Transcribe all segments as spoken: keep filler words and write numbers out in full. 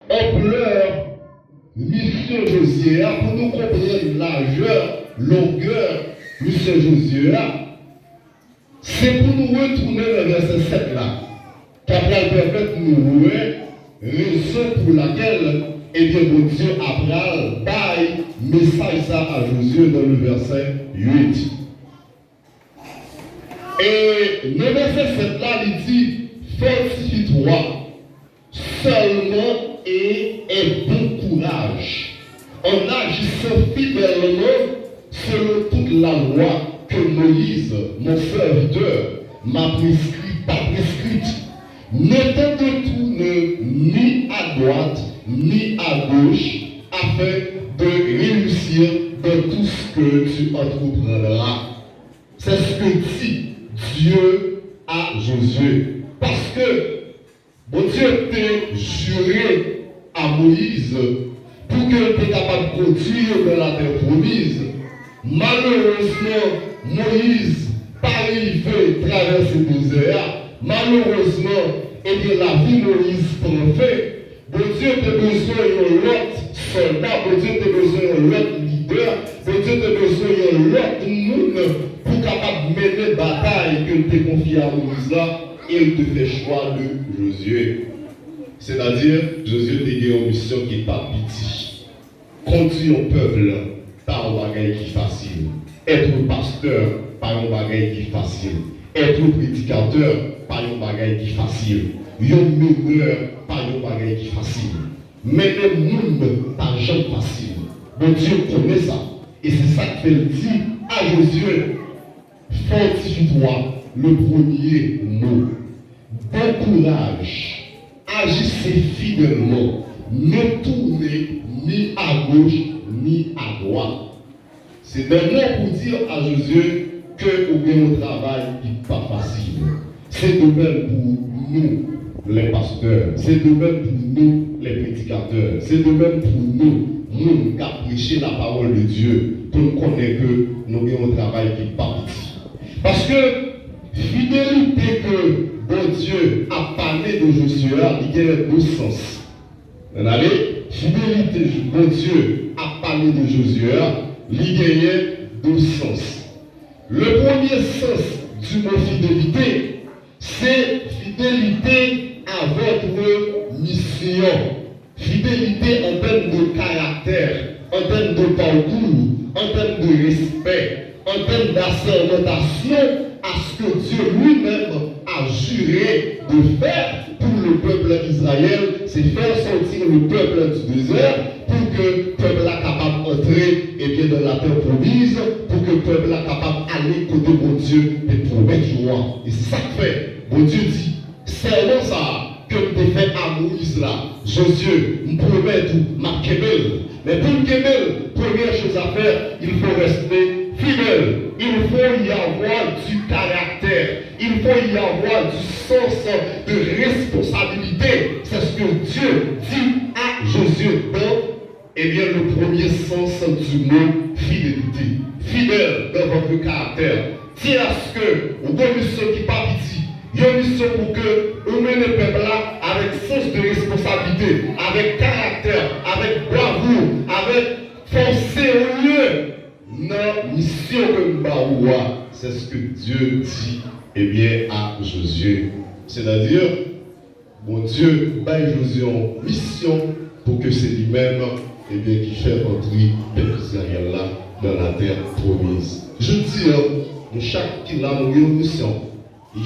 Anplè misyon Jozye a, pou nou konprann lajè, longè misyon Jozye a, se pou nou retounen nan vèsè sèt la, k ap pral pèmèt nou wè rezon pou lakèl, ebyen, Bondye ap pral bay mesaj sa a Jozye nan le vèsè uit. E nan vèsè sèt la, li di, fortifie-toi seulement et aie bon courage, en agissant fidèlement selon toute la loi que Moïse, mon serviteur, m'a prescrit, t'a prescrite. Ne te détourne ni à droite ni à gauche afin de réussir dans tout ce que tu entreprendras. C'est ce que dit Dieu à Josué. Paske Bondye te jire a Moyiz pou ke l te kapab kondui yo nan latè pwomiz. Malerezman, Moyiz pa rive travèse dezè a. Malerezman, ebyen, lavi Moyiz pran fen. Bondye te bezwen yon lòt sòlda, Bondye te bezwen yon lòt lidè, Bondye te bezwen yon lòt moun pou kapab mennen batay ke l te konfye a Moyiz la, e l te fè chwa de Jozye. Sètadi, Jozye te gen yon misyon ki pa piti. Kondui yon pèp pa yon bagay ki fasil. Être pasteur pa yon bagay ki fasil. Être prédicateur pa yon bagay ki fasil. Yon menè pa yon bagay ki fasil. Mennen moun pa janm fasil. Bondye konnen sa. E se sa k fè l di a Jozye, fortifie-toi, le premier mot. Bon courage, agissez fidèlement, ne tournez ni à gauche ni à droite. Se de mo pou di a Jozye ke ou gen yon travay ki pa fasil. Se de menm pou nou, les pasteurs. Se de menm pou nou, les prédicateurs. Se de menm pou nou, moun k ap preche la parole de Dieu, pou n konnen ke nou gen yon travay ki pa piti. Paske fidelite ke Bondye ap pale de Jozye a, li genyen de sans. Ann ale, fidelite Bondye ap pale de Jozye a, li genyen de sans. Le premier sens du mot fidélité, c'est fidélité à votre mission. Fidélité en termes de caractère, en termes de parcours, en termes de respect, en termes d'assermentation à ce que Dieu lui-même a juré de faire pour le peuple Israël, c'est faire sortir le peuple du désert pour que pèp la kapab antre, ebyen, dans la terre promise, pour que pèp la kapab ale kote Bondye te pwomèt yo a. E se sa k fè Bondye di, sèman sa a ke m te fè a Moyiz la, Jozye, m pwomèt ou, m ap kenbe l. Men pou m kenbe l, première chose à faire, il faut rester fidèle. Il faut y avoir du caractère. Il faut y avoir du sens de responsabilité. C'est ce que Dieu dit à Josué dans, eh bien, le premier sens du mot fidélité. Fidèle dans votre caractère. Tyen aske ou gen yon misyon ki pa piti, yon misyon pou ke ou mennen pèp la avèk sans de responsabilité, avèk karaktè, avèk bravou, avèk fòse ou ye nan misyon ke m ba ou a. C'est ce que Dieu dit, eh bien, à Josué. C'est-à-dire, Bondye bay Jozye yon misyon pou ke se li menm, ebyen, ki fè antre pèp Izrayèl la nan latè pwomiz. Jodi a, nou chak ki la, nou gen yon misyon.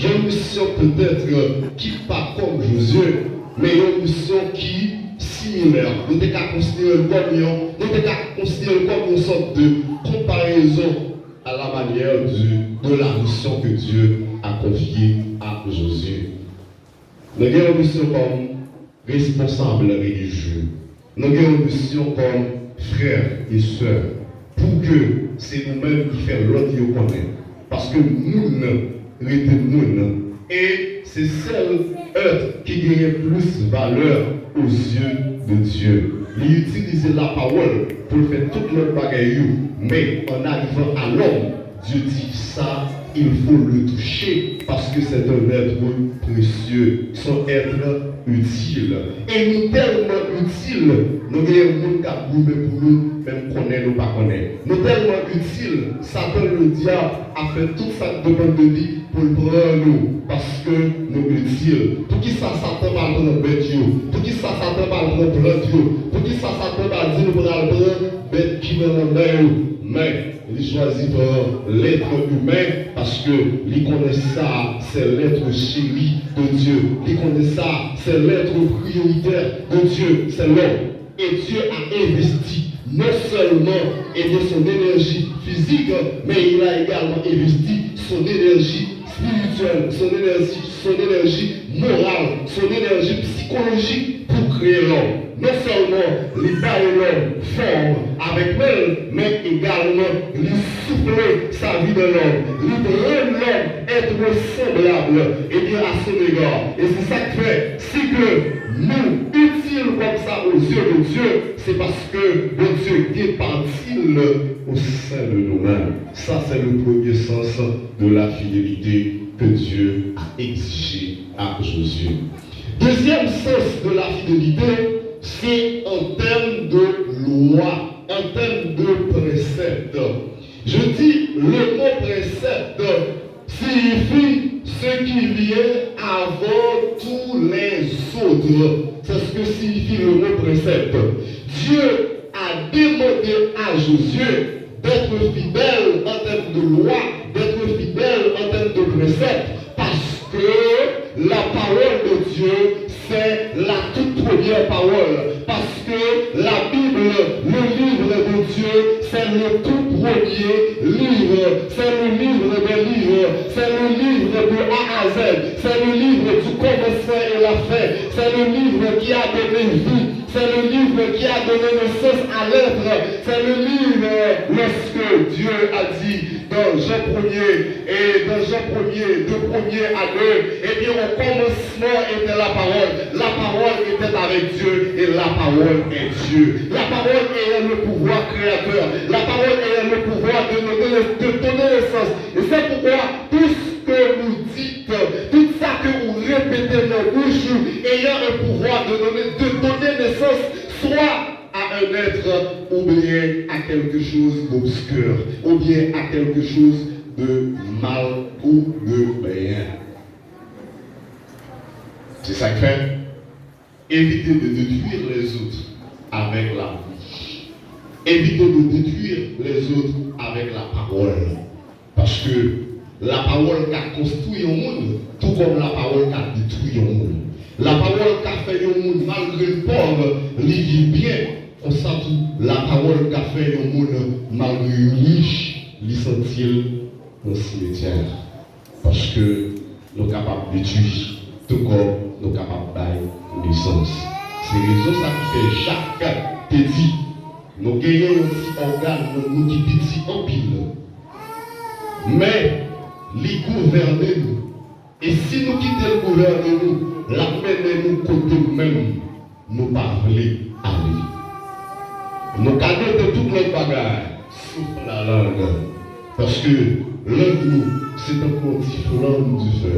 Yon misyon petèt ki pa kòm Jozye, men yon misyon ki similè. Nou te ka konsidere l kòm yon, nou te ka konsidere l kòm yon sòt de konparezon à la manière du, de la mission que Dieu a confiée à Josué. Nou gen yon misyon kòm responsab relijye. Nou gen yon misyon kòm frè e sè. Pou ke se nou menm ki fè lòt yo konnen. Paske moun rete moun. E se sèl èt ki genyen plis valè aux yeux de Dieu. Li itilize lapawòl pou l fè tout lòt bagay yo. Men, en arrivant à l'homme, Dieu dit ça, il faut le toucher parce que c'est un être précieux, c'est un être utile. Et nous tellement utile, nou gen moun k ap goumen pou nou, menm konnen nou pa konnen. Nou tèlman itil, Satan ledyab ap fè tout sa k depann de li pou l pran nou, paske nou itil. Poukisa Satan pa al pran bèt yo? Poukisa Satan pa al pran plant yo? Poukisa Satan pa di nou pral pran bèt ki nan lanmè yo? Men, li chwazi pran lèt imen, paske li konnen sa, c'est l'être chéri de Dieu. Li konnen sa, c'est l'être prioritaire de Dieu, c'est l'homme. Et Dieu a investi non seulement, eh bien, son énergie physique, mais il a également investi son énergie spirituelle, son énergie, son énergie morale, son énergie psychologique pour créer l'homme. Non sèlman li bay lòm fòm avèk men l, men egalman li soufle sa vi nan lòm. Li rann lòm être semblable, eh bien, à son égard. Et c'est ça qui fait, si que nous, utiles comme ça aux yeux de Dieu, c'est parce que Bondye gen pati l au sein de nous-mêmes. Ça, c'est le premier sens de la fidélité que Dieu a exigé à Josué. Deuxième sens de la fidélité, c'est en termes de loi, en termes de préceptes. Je dis, le mot précepte signifie ce qui vient avant tous les autres. C'est ce que signifie le mot précepte. Dieu a demandé à Josué d'être fidèle en termes de loi, d'être fidèle en termes de préceptes, parce que la parole de Dieu, c'est la toute première parole. Parce que la Bible, le livre de Dieu, c'est le tout premier livre, c'est le livre des livres, c'est le livre de A à Z, c'est le livre du commencement et la fin, c'est le livre qui a donné vie, c'est le livre qui a donné naissance à l'être, c'est le livre lorsque Dieu a dit dans Jean premier, et dans Jean premier, de premier à deux, eh bien, au commencement était la parole, la parole était avec Dieu, et la parole est Dieu. La parole ayant le pouvoir créateur, la parole ayant le pouvoir de donner, de donner naissance. Et c'est pourquoi tout ce que vous dites, tout ça que vous répétez dans bouche, ayant un pouvoir de donner, de donner naissance, soit à un être ou bien à quelque chose d'obscur, ou bien à quelque chose de mal ou de bien. C'est ça qui fait, évitez de détruire les autres avec la bouche. Évitez de détruire les autres avec la parole. Paske lapawòl ka konstwi yon moun, tou kòm lapawòl ka detwi yon moun. Lapawòl ka fè yon moun, malgre l pòv, li viv byen. Konsa tou, lapawòl ka fè yon moun, malgre li rich, li santi l nan simetyè a. Paske nou kapab detwi, tou kòm nou kapab bay nesans. Se rezon sa ki fè Jak te di, nou genyen yon ti ògàn nan nou ki piti anpil. Men, li gouvène nou. E si nou kite l gouvène nou, l ap mennen nou kote menm nou pa vle ale. Nou ka note tout lòt bagay, sof lalang. Paske lang nou, se tankou yon ti flanm dife.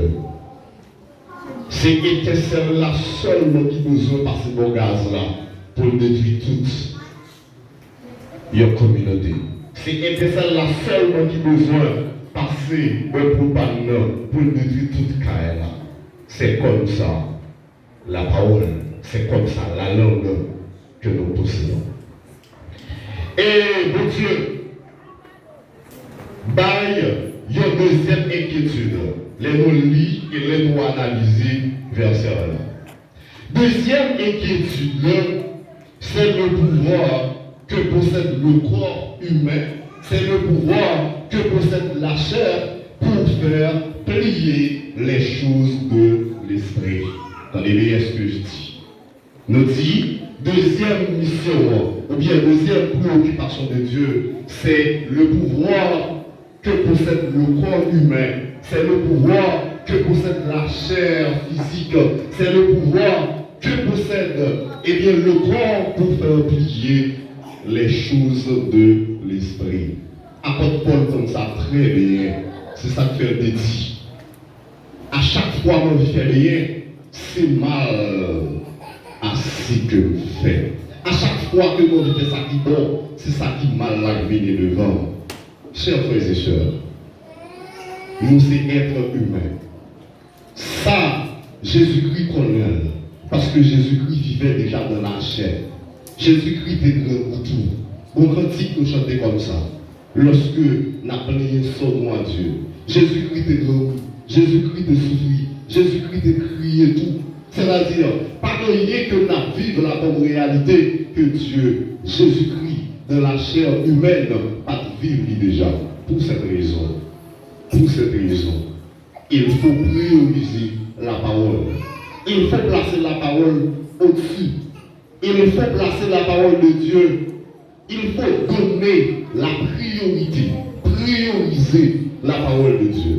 Se etensèl la sèlman ki bezwen pase bò gaz la pou l detwi tout yon kominote. Se etensèl la sèlman ki bezwen pase bò pwopàn nan pou l detwi tout kay la. C'est comme ça la parole, c'est comme ça la langue que nous possédons. E Bondye bay yon dezyèm enkyetid lè nou li e lè nou analize vèsè a la. Dezyèm enkyetid la, c'est le pouvoir que possède le corps humain, c'est le pouvoir que possède la chair pour faire plier les choses de l'esprit. Tande byen sa ke m di. Nou di, dezyèm misyon an, oubyen dezyèm preokipasyon de Dye, c'est le pouvoir que possède le corps humain, c'est le pouvoir que possède la chair physique, c'est le pouvoir que possède, eh bien, le corps pour faire plier les choses de l'esprit. Apot Pòl konn sa trè byen. Se sa k fè l te di, a chak fwa m anvi fè byen, se mal a se ke m fè. A chak fwa ke m anvi fè sa ki bon, se sa ki mal la k vini devan m. Chè frè e sè, nou se èt imen. Sa, Jezikri konnen l, paske Jezikri vivait déjà dans la chair. Jezikri te grangou tou. Gon kantik nou chante kòmsa, lòske n ap plenyen sò nou a Dye. Jezikri te grangou, Jezikri te soufri, Jezikri te kriye tou. Sètadi, pa gen anyen ke n ap viv la kòm reyalite ke Dye, Jezikri, dans la chair humaine, pa t viv li deja. Pou sèt rezon, pou sèt rezon, il faut prioriser la parole. Il faut placer la parole au-dessus. Il faut placer la parole de Dieu. Il faut donner la priorité. Prioriser la parole de Dieu.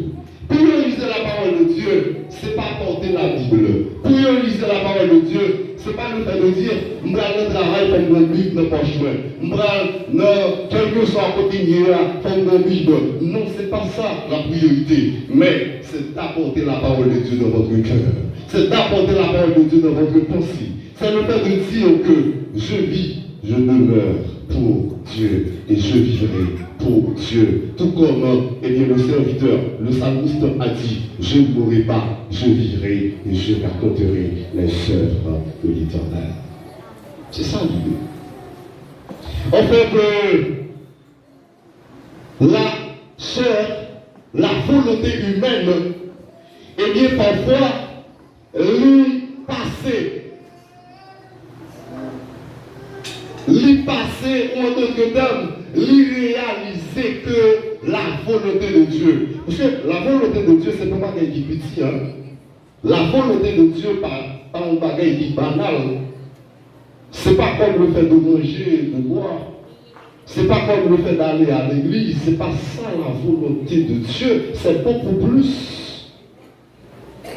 Prioriser la parole de Dieu, c'est pas porter la Bible. Prioriser la parole de Dieu, c'est pas le fait de dire, m pral nan travay, fò m gen yon Bib nan pòch mwen. M pral nan kèlkeswa kote m ye a, fò m gen yon Bib. Non, c'est pas ça la priorité. Mais c'est d'apporter la parole de Dieu dans votre cœur. C'est d'apporter la parole de Dieu dans votre pensée. C'est le fait de dire que je vis, je demeure pour Dieu et je vivrai pour Dieu. Tout comme, eh bien, le serviteur, le psalmiste a dit, je ne mourrai pas, je vivrai et je raconterai les œuvres de l'Éternel. C'est ça l'idée. En fait, euh, la chair, la volonté humaine, eh bien, parfois, li pase. Li pase, ou an dòt tèm, li reyalize ke la volonte de Dye. Paske la volonte de Dye, se pa bagay ki piti, hein. La volonte de Dye pa, pa yon bagay ki banal. C'est pas comme le fait de manger, de boire. C'est pas comme le fait d'aller à l'église. C'est pas ça la volonté de Dieu. C'est beaucoup plus.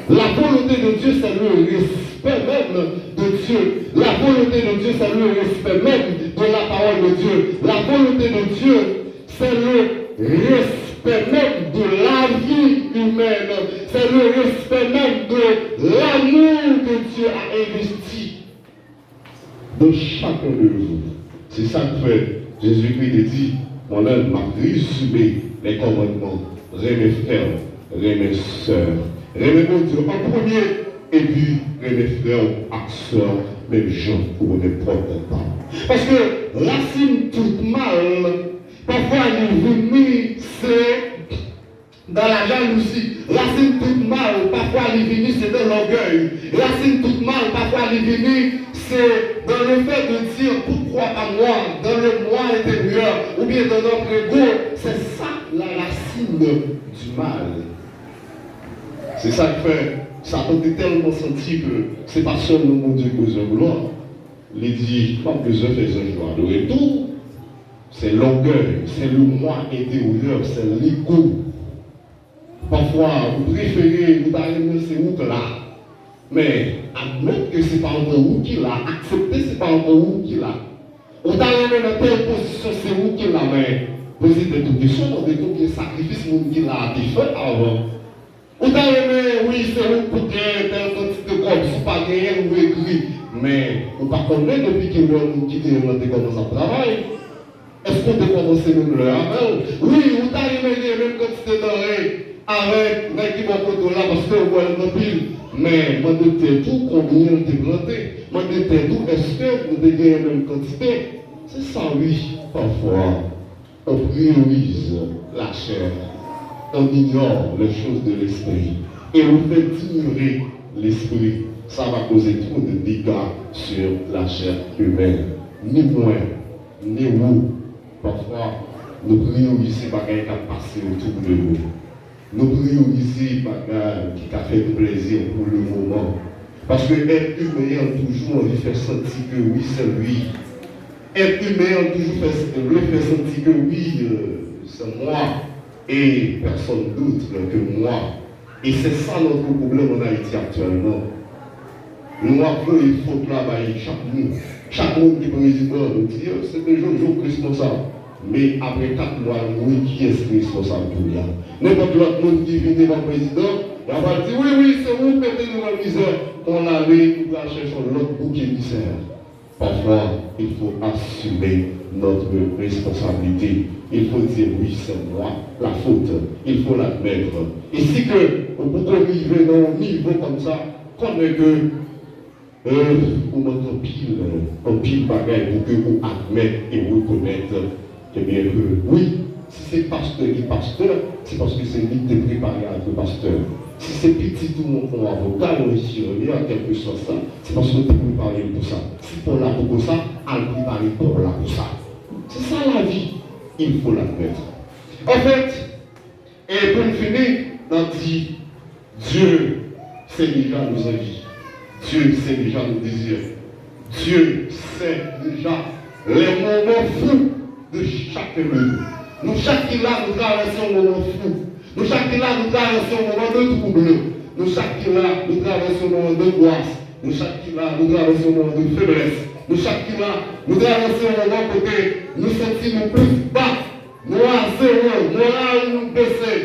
La volonté de Dieu, c'est le respect même de Dieu. La volonté de Dieu, c'est le respect même de la parole de Dieu. La volonté de Dieu, c'est le respect même de la vie humaine. C'est le respect même de l'amour que Dieu a investi dans chacun de vous. Se sa k fè Jezikri te di, mwen menm, m ap rezime les commandements, renmen frè w, renmen sè w, renmen Bondye an premye, epi renmen frè w ak sè w menm jan ou renmen pwòp tèt pa w. Paske rasin tout mal, pafwa li vini, se dans la jalousie. Rasin tout mal, pafwa li vini, se dans l'orgueil. Rasin tout mal, pafwa li vini, se dans le fait de dire pourquoi pas moi, dans le moi intérieur, oubyen dans notre ego. C'est ça la racine du mal. Se sa k fè Satan te tèlman santi ke se pa sèlman Bondye k bezwen glwa. Li di, m ap bezwen fè zanj yo adore m tou. Se lògèy, se le moi intérieur, se lego. Pafwa, ou prefere, ou ta renmen se ou k la. Men, admèt ke se pa ankò ou ki la, aksepte se pa ankò ou ki la. Ou ta renmen nan tèl pozisyon se ou ki la, men poze tèt ou kesyon, mande konbyen sakrifis moun ki la a te fè avan. Ou ta renmen, wi, se ou k pou genyen tèl kantite kòb, si w pa genyen l, ou egri. Men, ou pa konnen depi kilè moun ki genyen l lan te kòmanse ap travay. Èske w te kòmanse menm lè avè l? Wi, ou ta renmen genyen menm kantite danre avèk nèg ki bò kote w la, paske w wè l gen anpil. Men, mande tèt ou konbyen l te plante. Mande tèt ou, èske nou te genyen menm kantite? Se sa, wi, pafwa. On priorise la chair, on ignore les choses de l'esprit, et on fait ignorer l'esprit. Ça va causer trop de dégâts sur la chair humaine. Ni mwen, ni ou, pafwa, nou priyorize bagay k ap pase otou de nou. Nou priyorize bagay ki ka fè nou plezi pou le moman. Paske èt imen an toujou anvi fè santi ke wi, se li. Èt imen an toujou fè, vle fè santi ke wi, euh, c'est moi et personne d'autre que moi. Et c'est ça notre problème en Haïti actuellement. Nou ap voye fòt la bay chak moun. Chak moun ki prezidan, nou di, euh, se te Jojo k responsab. Men apre kat mwa l mouri, kiyès ki responsab kounye a? Nenpòt lòt moun ki vin devan prezidan, y a pral di, wi, wi, se ou k mete nou nan mizè. Konn ale, nou pral chèche yon lòt bouk emisè. Parfois, il faut assumer notre responsabilité. Il faut dire, oui, c'est moi la faute. Il faut l'admettre. E si ke ou poko rive nan yon nivo kòmsa, konnen ke, euh, ou manke anpil, anpil bagay pou ke ou admèt e rekonèt Ebyen, wi, si se pastè ki pastè, se paske se li ki te prepare a ke pastè. Si se pitit ou, yon avoka, yon enjenyè, kèlkeswa sa, se paske w te prepare l pou sa. Si pa w la pou konsa, al prepare pa w la pou sa. Se sa lavi, il faut l'admettre. Anfèt, e pou n fini, n ap di, Dieu sait déjà nos envies. Dieu sait déjà nos désirs. Dieu sait déjà les moments fous de chacun de nous. Nou chak ki la, nou travèse yon moman fou. Nou chak ki la, nou travèse yon moman de trouble. Nou chak ki la, nou travèse yon moman d'angoisse. Nou chak ki la, nou travèse yon moman de feblès. Nou chak ki la, nou travèse yon moman kote nou santi nou plis ba. Nou a zewo, moral nou bese.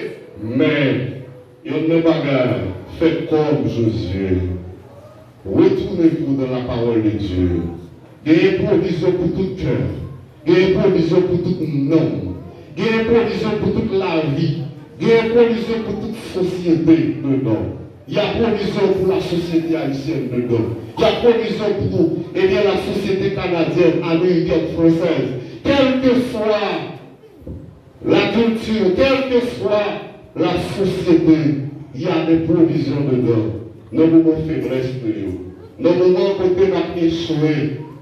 Men, Yon nan bagay, fè kòm Jozye. Retournez-vous dans la parole de Dieu. Genyen pwovizyon pou tout kè. Genyen pwovizyon pou tout nanm. Genyen pwovizyon pou tout lavi. Genyen pwovizyon pou tout sosyete de nonm. Y a pwovizyon pou la sosyete ayisyèn de nonm. Y a pwovizyon pou, ebyen, la sosyete kanadyèn, amerikèn, fransèz. Kèlkeswa la kilti, kèlkeswa la sosyete, y a de pwovizyon dedan. Nan moman feblès nou yo, nan moman kote n ap echwe,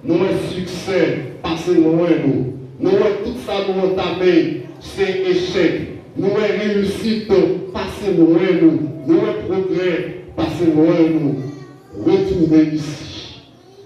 nou wè siksè pase lwen nou. Nou wè tout sa nou antame se echèk. Nou wè reyisit pase lwen nou. Nou wè pwogrè pase lwen nou. Retounen isi.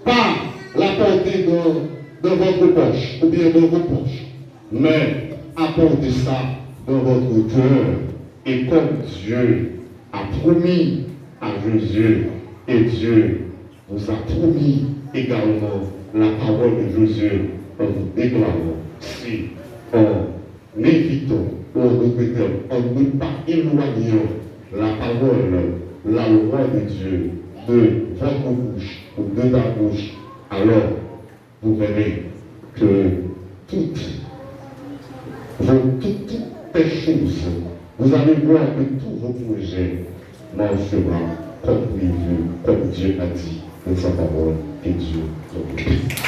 Pas l'apporter dans, dans votre poche ou bien dans vos poches, mais apportez ça dans votre cœur. Et comme Dieu a promis à Josué, et Dieu vous a promis également la parole de Josué en vous déclarant, si on Méditons, ô notre Éternel, en ne pas éloignant la parole, la loi de Dieu, de votre bouche ou de ta bouche, alors vous verrez que toutes vos, toutes, toutes tes choses, vous allez voir que tous vos projets marchera comme prévu, comme Dieu a dit dans sa parole. Que Dieu vous bénisse.